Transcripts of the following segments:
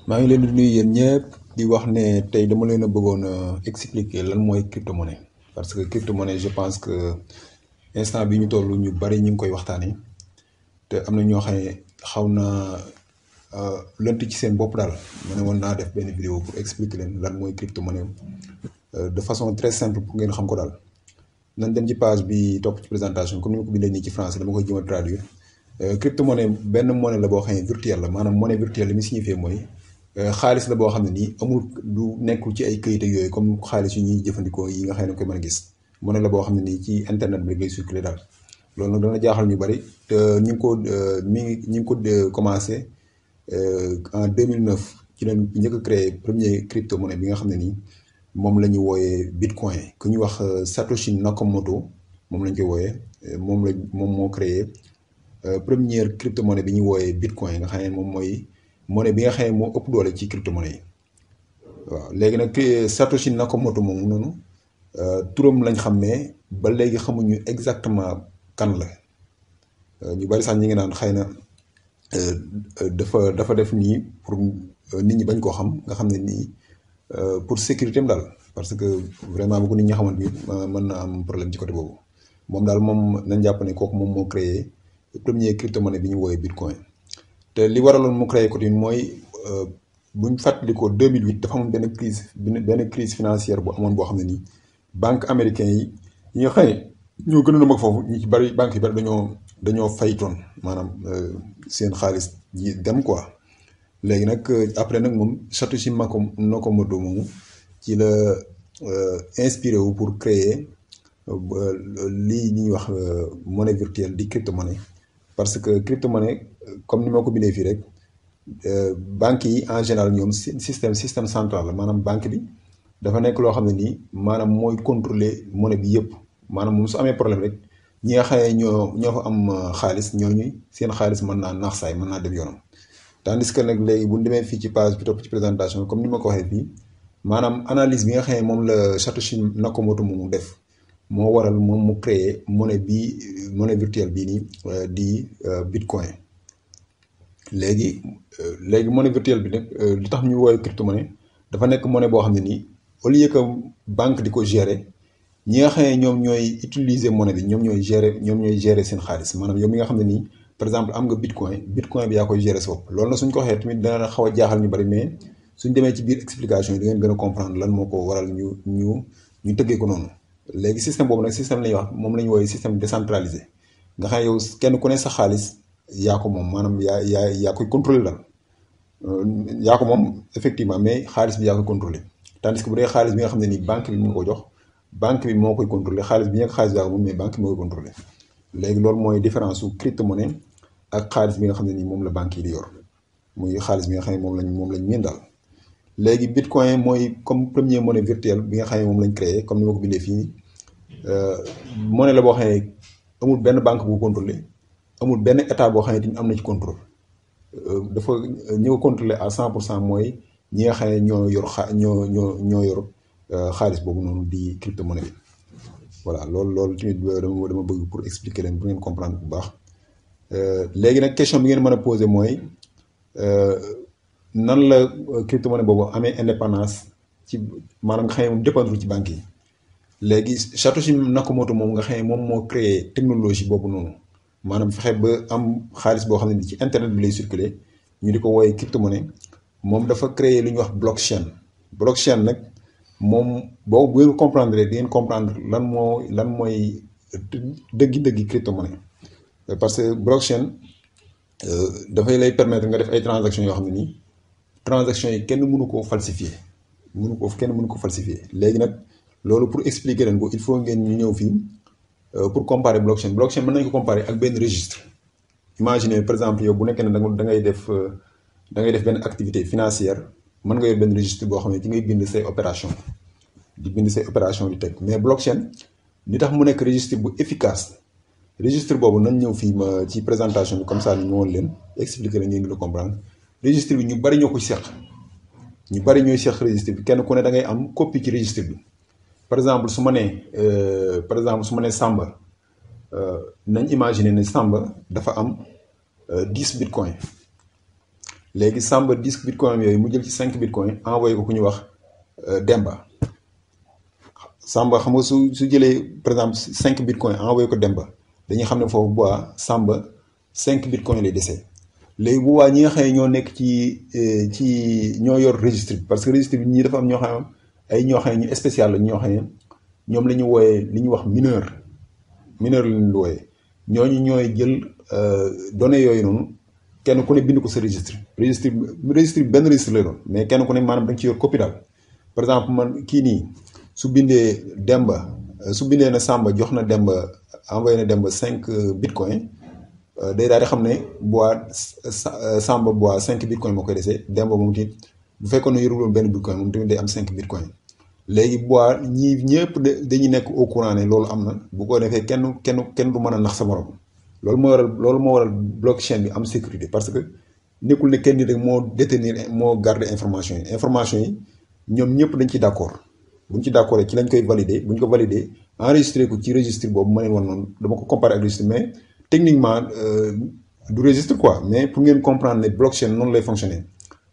maa ngi leen di nuyu yéen ñëpp di wax ne tey dama leen a bëggoon expliquer lan mooy crypto-monnaie parce que crypto-monnaie je pense que instant bi ñu toll ñu bari ñu ngi koy waxtaanee te am na ñoo xam ne xaw na lënt ci seen bopp daal ma ne woon naa def benn vidéo pour expliquer leen lan mooy crypto-monnaie de façon très simple pour ngeen xam ko daal. nañ dem ci page bi topp ci présentation comme ni ma ko bindee nii ci français dama koy jéem a traduire crypto-monnaie benn monnaie la boo xam ne virtuelle la maanaam monnaie virtuelle li muy signifié mooy. xaalis la boo xam ne nii amul du nekkul ci ay këyit yooyu comme xaalis yu ñuy jëfandikoo yi nga xam ne koy mën a gis monnaie la boo xam ne nii ci internet bi lay circuler daal loolu nag dana jaaxal ñu bari te ñu ngi ko commencé en 2009 ci lañ njëkk a créé premier crypto monnaie bi nga xam ne nii moom la ñu wooyee bitcoin ku ñuy wax Satoshi Nakamoto moom lañ koy wooyee moom moo créé première crypto monnaie bi ñuy wooyee bitcoin nga xam ne moom mooy monnaie bi nga xam ne moo ëpp doole ci crypto monnaie yi waaw léegi nag Satoshi Nakamoto moomu noonu turam lañ xam ne ba léegi xamuñu exactement kan la ñu bari sax ñi ngi naan xëy na dafa def nii pour nit ñi bañ koo xam nga xam ne nii pour sécurité am daal parce que vraiment bu ko nit ñi xamante ni mën na am problème ci côté boobu moom daal moom nañ jàpp ne kooku moom moo créé premier crypto monnaie bi ñu woowee bitcoin. te li waraloon mu créé ko tamit mooy buñ fàttalikoo 2008 dafa amoon benn crise financière bu amoon boo xam ne nii banque américain yi nga xam ne ñoo gënoon a mag foofu ñu ci bari banque yi bari dañoo faytoon maanaam seen xaalis yi dem quoi léegi nag après nag moom Satoshi Nakamoto moomu ci la inspiré wu pour créer lii ñuy wax monnaie virtuelle di crypto monnaie parce que crypto monnaie comme ni ma ko bindee fii rek banques yi en général ñoom système central la maanaam banque bi dafa nekk loo xam ne nii maanaam mooy contrôler monnaie bi yëpp maanaam moom su amee problème rek ñi nga xam ne ñoo fa am xaalis ñooñu seen xaalis mën naa naax saay mën naa dem yoonam. tandis que nag léegi bu ñu demee fii ci page bi topp ci présentation comme ni ma ko waxee fii maanaam analyse bi nga xam ne moom la Satoshi Nakamoto moomu def moo waral moom mu créer monnaie virtuelle bii nii di bitcoin. léegi monnaie virtuelle bi nag li tax ñu woowee crypto monnaie dafa nekk monnaie boo xam ne nii au lieu que banque di ko gérer ñi nga xam ne ñoom ñooy utiliser monnaie bi ñoom ñooy gérer seen xaalis maanaam yow mi nga xam ne nii par exemple am nga bitcoin bi yaa koy gérer sa bopp loolu nag suñ ko waxee tamit dana xaw a jaaxal ñu bari mais suñ demee ci biir explication yi di ngeen gën a comprendre lan moo ko waral ñu tëggee ko noonu. léegi système boobu nag système la ñuy wax moom la ñu woowee système décentralisé nga xam ne yow kenn ku ne sa xaalis yaa ko moom maanaam yaa koy contrôler daal yaa ko moom effectivement mais xaalis bi yaa koy contrôler tandis que bu dee xaalis bi nga xam ne nii banque bi mu ko jox banque bi moo koy contrôler xaalis bi nekk xaalis bi yaa ko moom mais banque bi moo koy contrôler léegi loolu mooy différence su crypto monnaie ak xaalis bi nga xam ne nii moom la banque yi di yor muy xaalis bi nga xam ne moom lañ miin daal. léegi bitcoin mooy comme premier monnaie virtuelle bi nga xam ne moom lañ créé comme ni ma ko bindee fii monnaie la boo xam ne amul benn banque bu contrôler amul benn état boo xam ne tamit am na ci contrôle dafa ñi ko contrôler à 100% mooy ñi nga xam ne ñoo yor xaalis boobu noonu di crypto monnaie bi voilà loolu tamit dama bëgg pour expliquer leen bu ngeen comprendre bu baax. léegi nag question bi ngeen mën a poser mooy nan la crypto monnaie boobu amee indépendance ci maanaam nga xam ne moom dépendre ci banque yi léegi Satoshi Nakamoto moom nga xam ne moom moo créé technologie boobu noonu maanaam fexe ba am xaalis boo xam ne ci internet bi lay circuler ñu di ko wooyee crypto monnaie moom dafa créé lu ñuy wax blockchain nag moom boo bu ngeen comprendre di ngeen comprendre lan mooy dëggi crypto monnaie parce que blockchain dafay lay permettre nga def ay transactions yoo xam ne nii transactions yi kenn mënu koo falsifier kenn mënu ko falsifier léegi nag loolu pour expliquer leen ko il faut ngeen ñu ñëw fii pour comparer blockchain mën nañu ko comparer ak benn registre. imaginez par exemple yow bu nekkee ne da ngay def benn activité financière mën nga yor benn registre boo xam ne ci ngay bind say opération di teg mais blockchain li tax mu nekk registre bu efficace registre boobu nañ ñëw fii ma ci présentation bi comme ça ñu woon leen expliquer leen ngeen gën a comprendre registre bi ñu bari ñoo ko seq ñu bari ñooy seq registre bi kenn ku ne da ngay am copie ci registre bi par exemple su ma nee Samba nañ imaginer ne Samba dafa am 10 bitcoin léegi Samba 10 bitcoin yooyu mu jël ci 5 bitcoin envoyé ko ku ñu wax Demba. Samba xam nga su jëlee par exemple 5 bitcoin envoyé ko Demba dañuy xam ne foofu bu baax Samba 5 bitcoin lay dese. léegi bu waa ñi nga xam ne ñoo nekk ci ñoo yor registre bi parce que registre bi ñii dafa am ñoo xam ay ñoo xam ne ñu spécial la ñoo xam ne ñoom la ñu wooyee li ñu wax mineur la ñu wooyee ñooñu ñooy jël données yooyu noonu kenn ku ne bind ko sa registre bi benn registre lay doon mais kenn ku ne maanaam da nga ci yor copie daal par exemple man kii nii su bindee Demba su bindee na Samba jox na Demba envoyé na Demba 5 bitcoin day daal di xam ne Samba bu 5 bitcoin moo koy desee Demba moom tamit bu fekkoon ne yorul woon benn bitcoin moom tamit day am 5 bitcoin léegi bu ñii ñëpp dañuy nekk au courant ne loolu am na bu ko defee kenn du mën a nax sa morom loolu moo waral blockchain bi am sécurité parce que nekkul ne kenn nit rek moo détenir moo garder information yi ñoom ñëpp dañ ci d'accord buñ ci d'accord ci lañ koy valider buñ ko valider enregistré ko ci registre boobu ma leen wan noonu dama ko comparer ak registre mais techniquement du registre quoi mais pour ngeen comprendre ne blockchain noonu lay fonctionner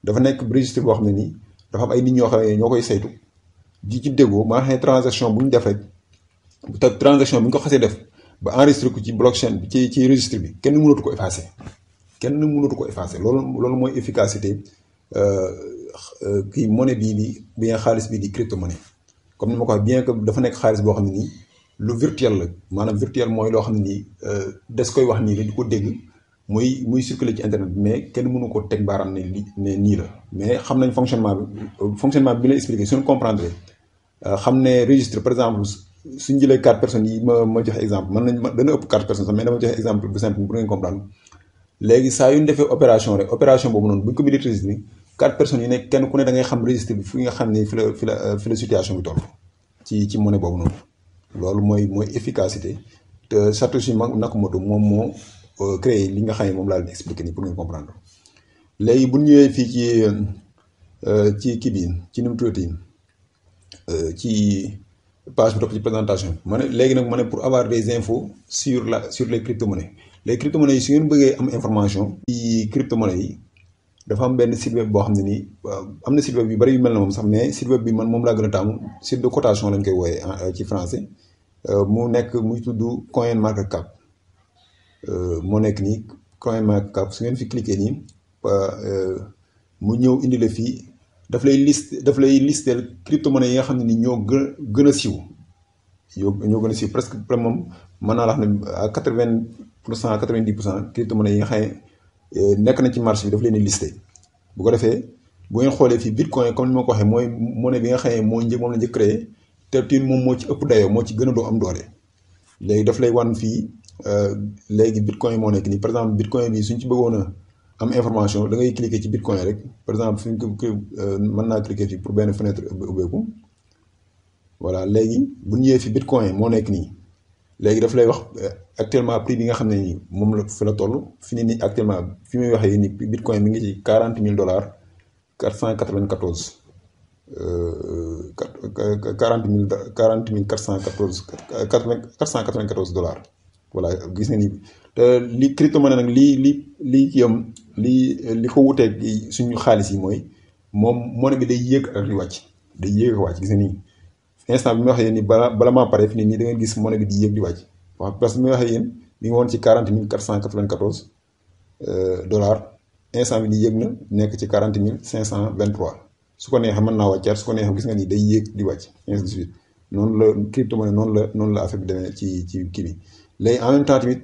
dafa nekk registre boo xam ne nii dafa am ay nit ñoo xam ne ñoo koy saytu di ci déggoo maa xam ne transaction bu ñu def rek te transaction bi ñu ko xasee def ba enregistré ko ci blockchain bi ci registre bi kenn mënatu ko effacer loolu mooy efficacité kii monnaie bii bi nga xaalis bii di crypto monnaie comme ni ma ko wax bien que dafa nekk xaalis boo xam ne nii lu virtuel la maanaam virtuel mooy loo xam ne nii des koy wax nii la di ko dégg muy circuler ci internet bi mais kenn mënu ko teg baaraam ne nii la mais xam nañ fonctionnement bi la expliqué suñu comprendre xam ne registre par exemple suñ jëlee 4 personnes yi ma joxe exemple dana ëpp 4 personnes sax mais dama joxe exemple bu simple pour ngeen comprendre léegi saa yu ñu defee opération rek opération boobu noonu bu ñu ko bindee registre 4 personnes yi nekk kenn ku ne da ngay xam registre bi fi nga xam ne fi la situation bi toll ci monnaie boobu noonu loolu mooy efficacité te Satoshi Nakamoto moom moo créé li nga xam ne moom laa leen expliqué nii pour ngeen comprendre léegi bu ñu ñëwee fii ci kii bi ci nu mu tuddati ci page bi topp ci présentation ma ne léegi nag ma ne pour avoir des infos sur les crypto-monnaies les crypto-monnaies yi su ngeen bëggee am information ci crypto-monnaies yi dafa am benn site web boo xam ne nii am na site web yu bari yu mel na moom sax mais site web bi man moom laa gën a taamu site de cotation lañ koy wooyee ci français muy tudd CoinMarketCap moo nekk nii CoinMarketCap su ngeen fi cliquer nii mu ñëw indi la fii daf lay listeel crypto-monnaie yi nga xam ne ni ñoo gën a siiw ñoo gën a siiw presque moom mën naa la wax ne à 90% crypto-monnaie yi nga xam ne nekk na ci marché bi daf leen di listé bu ko defee bu ngeen xoolee fii bitcoin comme ni ma ko waxee mooy monnaie bi nga xam ne moom la njëkk créé te moom moo ci ëpp dayoo moo ci gën a doo am doole léegi daf lay wan fii léegi bitcoin moo nekk nii par exemple bitcoin bi suñ ci bëggoon a am information da ngay cliquer ci bitcoin rek par exemple suñ ko mën naa cliquer fii pour benn fenêtre ubbeeku voilà léegi bu ñëwee fi bitcoin moo nekk nii léegi daf lay wax actuellement prix bi nga xam ne nii moom la fi la toll fi nii actuellement fi muy waxee ni bitcoin mi ngi ci $40,000 494 $40,494 voilà gis nga ni te li crypto-monnaie nag li ko wuteeg suñu xaalis yi mooy moom monnaie bi day yéeg ak di wàcc gis nga nii instant bi ma waxee yéen ni bala maa pare fi nii da ngeen gis monnaie bi di yéeg di wàcc waaw parce que mi waxee yéen mi ngi woon ci $40,494 instant bi di yéeg na nekk ci $40,523 su ko neexee mën naa wàccaat su ko neexee gis nga ni day yéeg di wàcc ainsi de suite noonu la crypto-monnaie noonu la affaire bi demee ci kii bi léegi en même temps tamit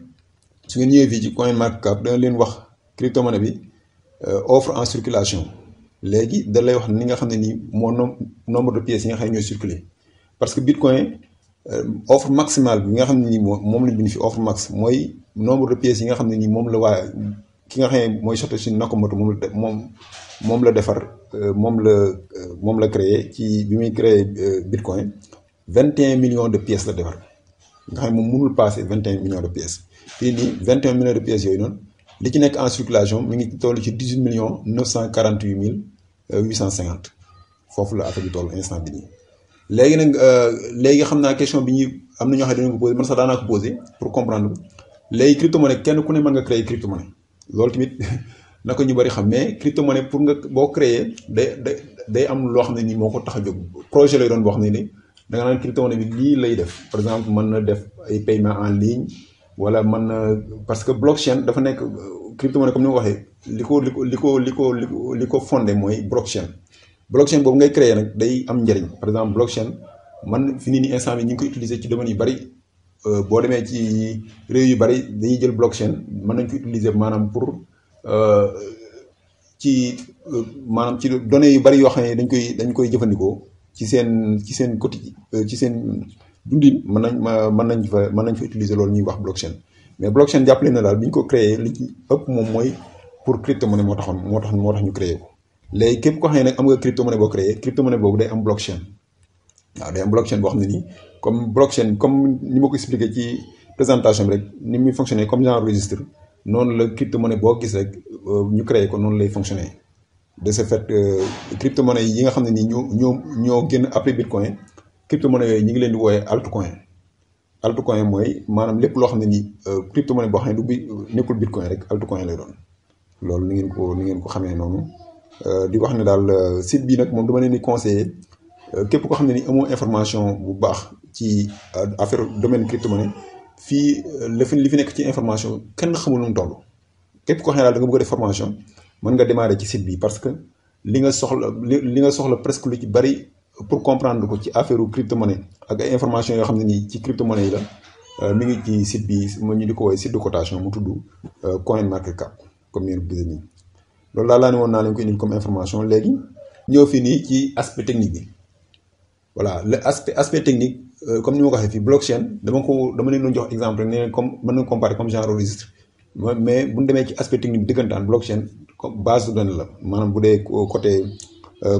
su ngeen ñëwee fii ci CoinMarketCap dana leen wax crypto-monnaie bi offre en circulation léegi da lay wax ni nga xam ne nii moo nombre de pièces yi nga xam ne ñooy circuler parce que bitcoin offre maximale bi nga xam ne nii moom lañ bind fi offre max mooy nombre de pièces yi nga xam ne nii moom la ki nga xam ne mooy Satoshi Nakamoto moom la defar moom la créé ci bi muy créé bitcoin 21 millions de pièces la defar nga xam ne moom mënul passer 21 millions de pièces fii nii 21 millions de pièces yooyu noonu li ci nekk en circulation mi ngi toll ci 18,948,850 foofu la affaire bi toll instant bi nii léegi nag léegi xam naa question bi ñuy am na ñoo xam ne dañu ko posé man sax daanaa ko posé pour comprendre léegi crypto-monnaie kenn ku ne mën nga créer crypto-monnaie loolu tamit na ko ñu bari xam mais crypto-monnaie pour nga boo créer day am loo xam ne nii moo ko tax a jóg projet lay doon boo xam ne ni da nga naan crypto-monnaie bi lii lay def par exemple mën na def ay paiement en ligne wala mën na parce que blockchain dafa nekk crypto-monnaie comme ni ma waxee li ko fondé mooy blockchain boobu ngay créer nag day am njëriñ par exemple blockchain man fi nii instant bi ñu ngi koy utiliser ci domaine yu bari boo demee ci réew yu bari dañuy jël blockchain mën nañ ko utiliser maanaam pour ci données yu bari yoo xam ne dañ koy jëfandikoo ci seen quotidien ci seen dundin mën nañ fa utiliser loolu ñuy wax blockchain mais blockchain jàppale na daal bi ñu ko créé li ci ëpp moom mooy pour crypto-monnaie moo tax ñu créé ko léegi képp ko xam ne nag am nga crypto-monnaie boo créé crypto-monnaie boobu day am blockchain waaw day am blockchain boo xam ne nii comme blockchain comme ni ma ko expliqué ci présentation bi rek ni muy fonctionner comme genre registre noonu la crypto-monnaie boo gis rek ñu créé ko noonu lay fonctionner de ce fait crypto-monnaie yi nga xam ne nii ñoo génn après bitcoin crypto-monnaie yooyu ñu ngi leen di wooyee altcoin mooy maanaam lépp loo xam ne nii crypto-monnaie boo xam ne nekkul bitcoin rek altcoin lay doon loolu ni ngeen ko xamee noonu di wax ne daal site bi nag moom dama leen di conseiller képp ko xam ne ni amoo information bu baax ci affaire domaine crypto-monnaie fii li fi nekk ci information kenn xamul nu mu toll képp ko xam ne daal da nga bëgg a def formation mën nga démarrer ci site bi parce que li nga soxla presque lu ci bari pour comprendre ko ci affaire crypto-monnaie ak ay information yoo xam ne nii ci crypto-monnaie yi la mi ngi ci site bi ñu di ko woowee site de cotation mu tudd CoinMarketCap comme ni ngeen ko gisee nii loolu daal laa ne woon naa leen ko indil comme information léegi ñëw fii nii ci aspect technique bi voilà le aspect technique comme ni ma ko waxee fii blockchain dama leen doon jox exemple ne comme mën nañu comparer comme genre registre mais bu ñu demee ci aspect technique bi dëggantaan blockchain comme base de données la maanaam bu dee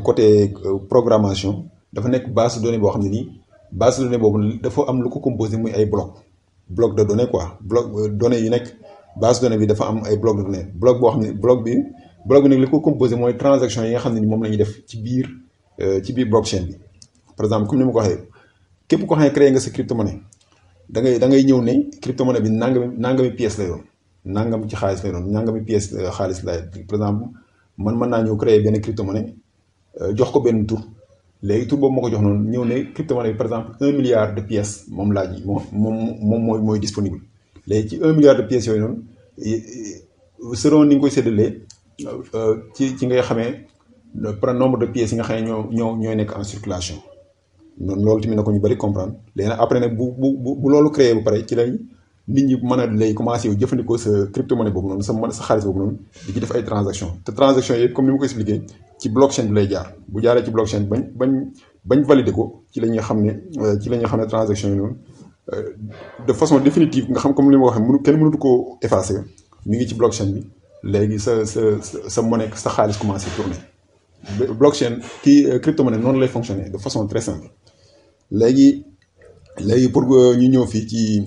côté programmation dafa nekk base de données boo xam ne nii base de données boobu dafa am lu ko composé muy ay bloc de données quoi données yu nekk base de données bi dafa am ay bloc de données bloc boo xam ne bloc bi nag li ko composé mooy transaction yi nga xam ne ni moom la ñuy def ci biir blockchain bi par exemple comme ni ma ko waxee képp ko xam ne créé nga sa crypto-monnaie da ngay ñëw ne crypto-monnaie bi nangami pièce lay doon nangam ci xaalis lay doon nangami pièce xaalis lay par exemple man mën naa ñëw créer benn crypto-monnaie jox ko benn tur léegi tur boobu moo ko jox noonu ñëw ne crypto-monnaie bi par exemple 1 milliard de pièces moom laa ji moom mooy disponible léegi ci 1 milliard de pièces yooyu noonu selon ni nga koy séddalee ci ngay xamee par nombre de pièces yi nga xam ne ñooy nekk en circulation noonu loolu tamit na ko ñu bari comprendre léegi nag après nag bu loolu créé ba pare ci lay nit ñi mën a lay commencé yow jëfandikoo sa crypto-monnaie boobu noonu sa xaalis boobu noonu di ci def ay transactions te transactions yëpp comme ni ma ko expliqué ci blockchain bi lay jaar bu jaaree ci blockchain bañ valider ko ci la ñuy xam ne transactions yi noonu de façon définitive nga xam comme li ma ko waxee kenn mënatu koo effacer mi ngi ci blockchain bi léegi sa monnaie sa xaalis commencé tourner blockchain crypto-monnaie noonu lay fonctionner de façon très simple léegi pour ñu ñëw fii ci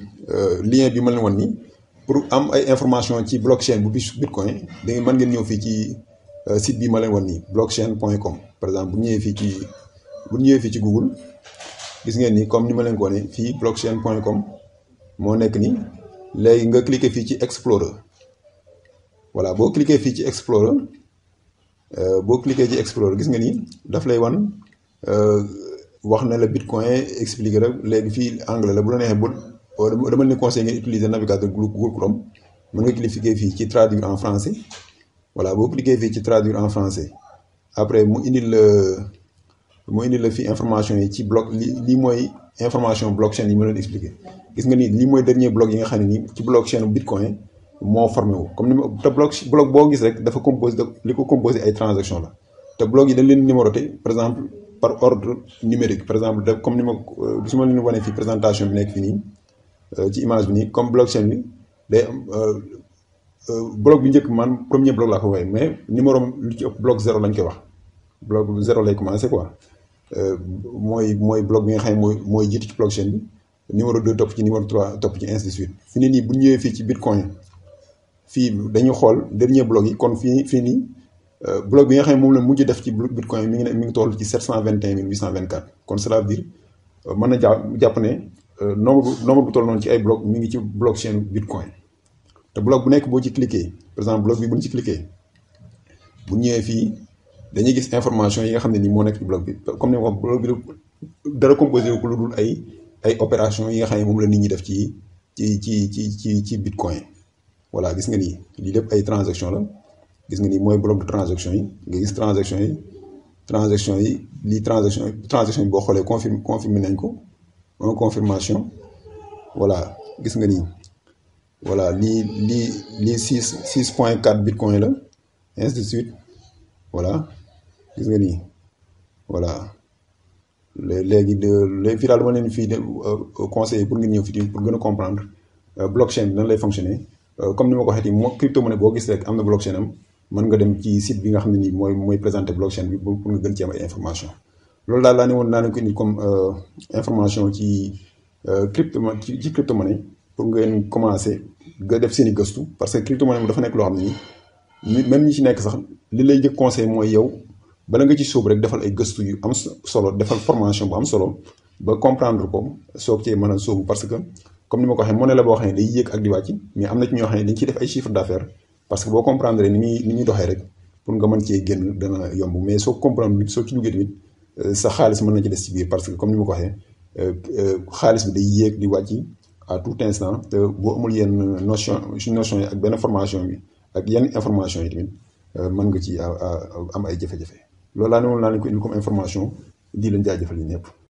lien bi ma leen wan nii pour am ay information ci blockchain bu bitcoin da ngeen mën ngeen ñëw fii ci site bi ma leen wan nii blockchain.com par exemple bu ñëwee fii ci Google gis ngeen ni comme ni ma leen ko wane fii blockchain.com moo nekk nii léegi nga cliquer fii ci Explorer voilà boo cliquer fii ci Explorer gis nga ni daf lay wan wax na la bitcoin expliqué la léegi fii anglais la bu la neexee dama leen conseil ngeen utiliser navigateur Google Chrome mën nga cliquer fii ci traduire en français voilà boo cliquer fii ci traduire en français après mu indil la fii information yi ci bloc lii mooy information blockchain yi ma leen expliqué gis nga ni lii mooy dernier bloc yi nga xam ne nii ci blockchain bitcoin moo formé wu comme ni ma te bloc boo gis rek dafa composé li ko composé ay transaction la te bloc yi dañ leen numéroté par exemple par ordre numérique par exemple comme ni ma su ma leen wane fii présentation bi nekk fii nii ci image bi nii comme blockchain bi day am bloc bi njëkk man premier bloc laa ko woowee mais numéro lu ci ëpp bloc 0 lañ koy wax bloc 0 lay commencé quoi mooy bloc bi nga xam ne mooy jiitu ci blockchain bi numéro 2 topp ci numéro 3 topp ci ainsi de suite fi nii bu ñëwee fii ci bitcoin fii dañuy xool dernier bloc yi kon fii nii bloc bi nga xam ne moom la mujj def ci bitcoin mi ngi toll ci 721 824 kon cela veut dire mën na jàpp ne nombre bu toll noonu ci ay bloc mi ngi ci blockchain bitcoin te bloc bu nekk boo ci cliquer par exemple bloc bi bu ñu ci cliquer bu ñëwee fii dañuy gis information yi nga xam ne nii moo nekk ci blog bi comme ni ma ko blog bi dara composé wu ko lu dul ay opération yi nga xam ne moom la nit ñi def ci bitcoin. voilà gis nga nii lii lépp ay transaction la gis nga nii mooy bloc de transaction yi nga gis transaction yi lii transaction yi boo xoolee confirmé nañ ko en confirmation. voilà gis nga nii voilà lii 6.4 bitcoin la ainsi de suite. voilà gis nga nii voilà léegi fii daal dama leen fii conseiller pour ngeen ñëw fii pour gën a comprendre blockchain bi nan lay fonctionner. comme ni ma ko waxee moo crypto monnaie boo gis rek am na blockchain am mën nga dem ci site bi nga xam ne nii mooy présenter blockchain bi pour nga gën ci am ay information loolu daal laa ne woon naa leen ko indi comme information ci crypto monnaie pour ngeen commencer nga def seen i gëstu parce que crypto monnaie dafa nekk loo xam ne nii même ñi ci nekk sax li lay jëkk conseil mooy yow bala nga ci sóobu rek defal ay gëstu yu am solo defal formation bu am solo ba comprendre ko soog cee mën a sóobu parce que comme ni ma ko waxee monnaie la boo xam ne day yéeg ak di wàcc mais am na ci ñoo xam ne dañ ciy def ay chiffre d'affaires parce que boo comprendre ni ñuy doxee rek pour nga mën cee génn dana yomb mais soo comprendre soo ci duggee tamit sa xaalis mën na ci des ci biir parce que comme ni ma ko waxee xaalis bi day yéeg di wàcc à tout instant te boo amul yenn notion yi ak benn formation bi ak yenn information yi tamit mën nga ci am ay jafe-jafe loolu laa ne woon naa leen ko indi comme information di leen jaajëfal yi ñëpp